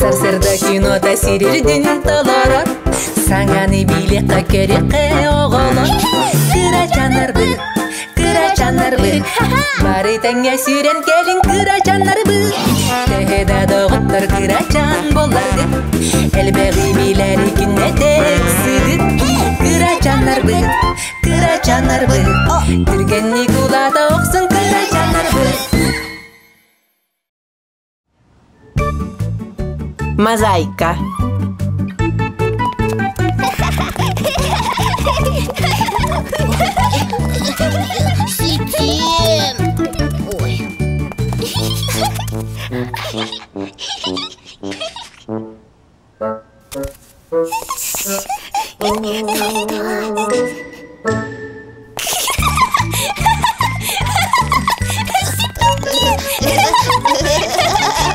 Сарсыарда кинота сирирдин толорор, Саҥаны билиэххэ көрүөххэ оҕолор. Кырачааннарбыт, кырачааннарбыт, Бары тэҥҥэ сүүрэн кэлиҥ кырачааннарбыт. Төһө да доҕоттор кырачаан буолларгыт, Элбэҕи билэри күннэтэ ыксыгыт. Кырачааннарбыт, кырачааннарбыт, Түргэнник улаата охсун кырачааннарбыт. Мозаика. Сидим. Ой.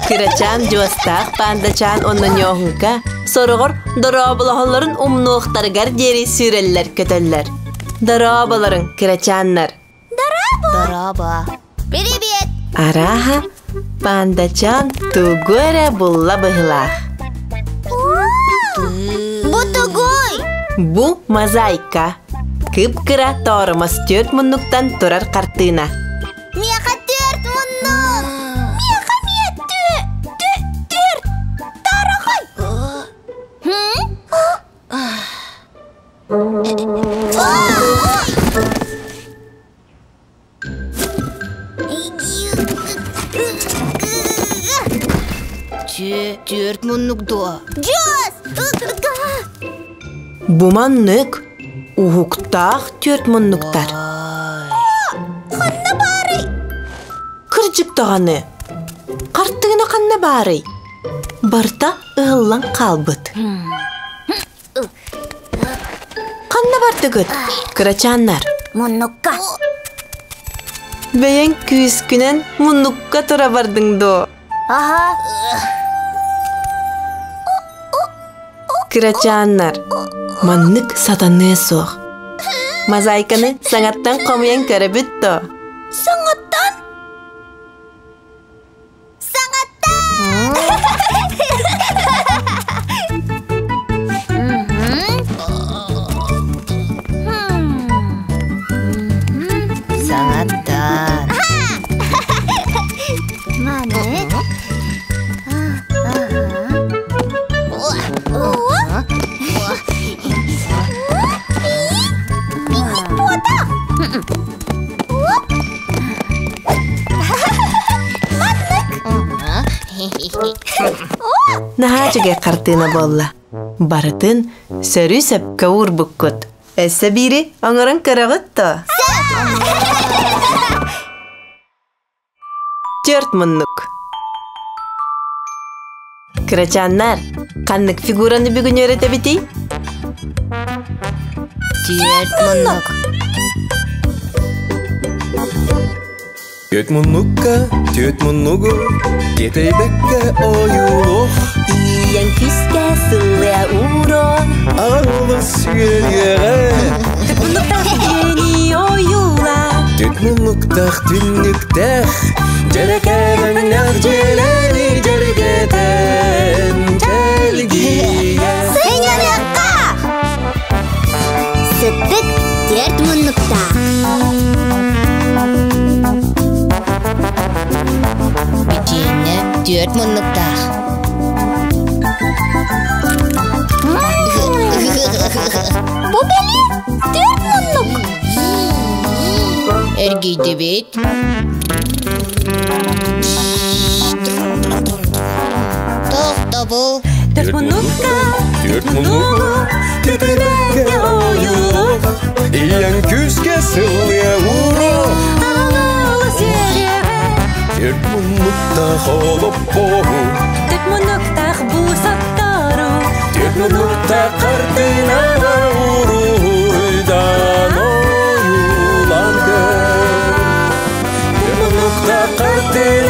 Кырачаан дьуостаах паандачаан уонна ньооһуҥка сороҕор дорооболоһоллорун умнуохтарыгар диэри сүүрэллэр-көтөллөр. Дорооболоруҥ, кырачааннар! Дорообо! Привет! Арааһа, паандачаан тугу эрэ булла быһыылаах. Бу тугуй? Бу мозаика. Кып-кыра тооромос түөрт муннуктан турар хартыына. Миэхэ түөрт муннук! Миэхэ миэ тү тү түөрт тарахай! Түөрт муннук дуо? Дьос! Бу маннык уһуктаах түөрт муннуктар. Ханна баарый? Кырдьык даҕаны. Хартыына ханна баарый? Барыта ыһыллан хаалбыт. Ханна бардыгыт, кырачааннар? Муннукка. Бэйэҥ күүскүнэн муннукка тура бардыҥ дуо? Аха. Кырачааннар, маннык сатаныа суох. Мозаиканы саҥаттан хомуйан көрөбүт дуо? Саҥаттан? Саҥаттан. Маны. Наһаа үчүгэй хартыына буолла. Барытын сөрү-сөпкө уурбуккут. Өссө биири оҥорон көрөҕүт дуо? Түөрт муннук. Кырачааннар, ханнык фигураны бүгүн үөрэтэбитий? Түөрт муннук. Түөрт муннукка, түөрт муннугу, тиэтэйбэккэ ойуулуох. Ийэҥ күүскэ сыллыа ууро. Аҕалыс үөрүөҕэ. Түөрт муннуктаах дьиэни ойуула. Түөрт муннуктаах түннүктээх, дьэрэкээннэх дьиэлэри дьэргэтэн чэлгийэ. Сынньаныахха! Сыттык түөрт муннуктаах. Бүтүннэ түөрт муннуктаах. Бу били түөрт муннук. Эргийдибит. Тохтобул. Түөрт муннукка, Түөрт муннук, түтүрекке ойуулук. Ийэҥ күүскэ сыллыа ууро. Аҕалыс үөрүөҕэ. Түөрт муннуктаах олоппоһу. Түөрт муннуктаах буусаттору. Түөрт муннуктаах хартыынаны уруһуйдан ойуулан көр. Түөрт муннуктаах хартыынаны